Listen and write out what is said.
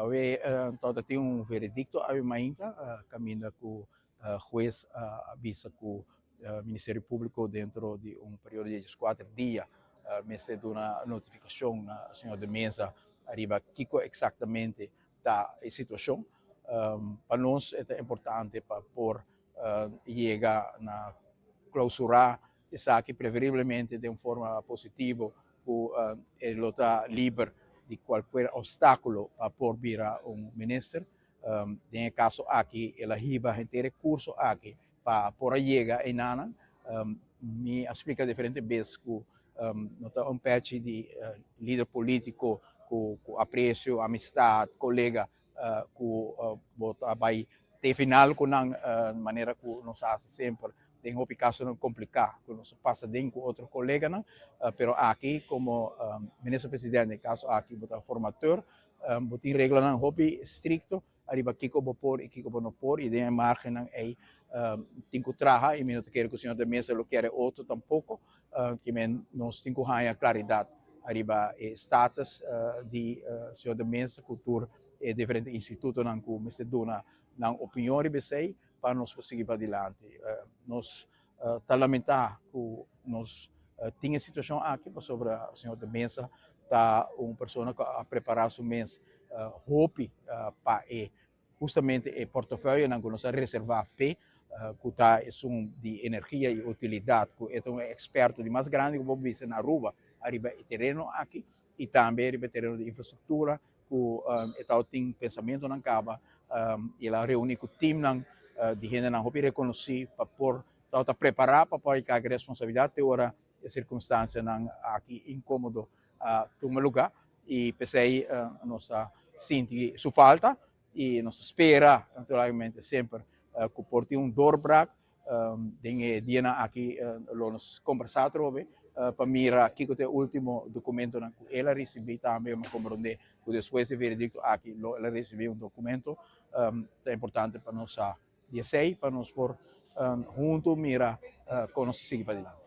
Awe tabata tin un veredicto awe mainta caminda cu hues a bisa cu Ministerio Publico dentro di un periodo di 14 dia mester duna notificacion na señor De Meza ariba kico exactamente ta e situacion. Pa nos ta importante pa por yega na clausura esaki, preferiblemente den forma positivo, cu e lo ta liber di cualkier obstaculo pa por bira un minister. Den e caso aki, el a hiba henter e curso aki pa por a yega einan. Mi a splica diferente bes cu no ta un pechi di lider politico cu aprecio, amistad, colega, cu bo ta bay te final cu nan, manera cu nos haci semper den hopi casonan complica cu nos pasa den cu otro coleganan, pero aki como minister presidente, den caso aki bo ta formateur, bo tin reglanan hopi stricto ariba kico bo por y kico bo no por, y den e margennan ey tin cu traha, y mi no ta kere cu señor De Meza lo kere otro tampoco, ke men nos tin cu haya claridad ariba e status di señor De Meza cu tur e diferente institutonan cu mester duna nan opinion riba esey pa nos por sigui padilanti. Nos ta lamenta cu nos tin e situacion aki, pasobra señor De Meza ta un persona cu a prepara su mes hopi pa e justamente e portafolionan cu nos a reserva p'e, cu ta esun di energia y utilidad, cu e ta un experto di mas grandi cu bo por bisa na Aruba ariba e tereno aki, y tambe ariba e tereno di infrastructura, cu e tabatin pensamentonan caba, y el a reuni cu teamnan di hendenan hopi reconoci pa por tabata prepara pa por carga responsabilidad te ora e circunstancianan aki incomodo a tuma lugar. Y p'esey nos ta sinti su falta y nos ta spera naturalmente semper cu por tin un doorbraak. Den e dianan aki lo nos conversa atrobe pa mira kico ta e ultimo documentonan cu el a ricibi tambe. Mi a comprende cu despues di e veredicto aki lo el a ricibi un documento. Ta importante pa nos sa di esey pa nos por hunto mira con nos ta sigui padilanti.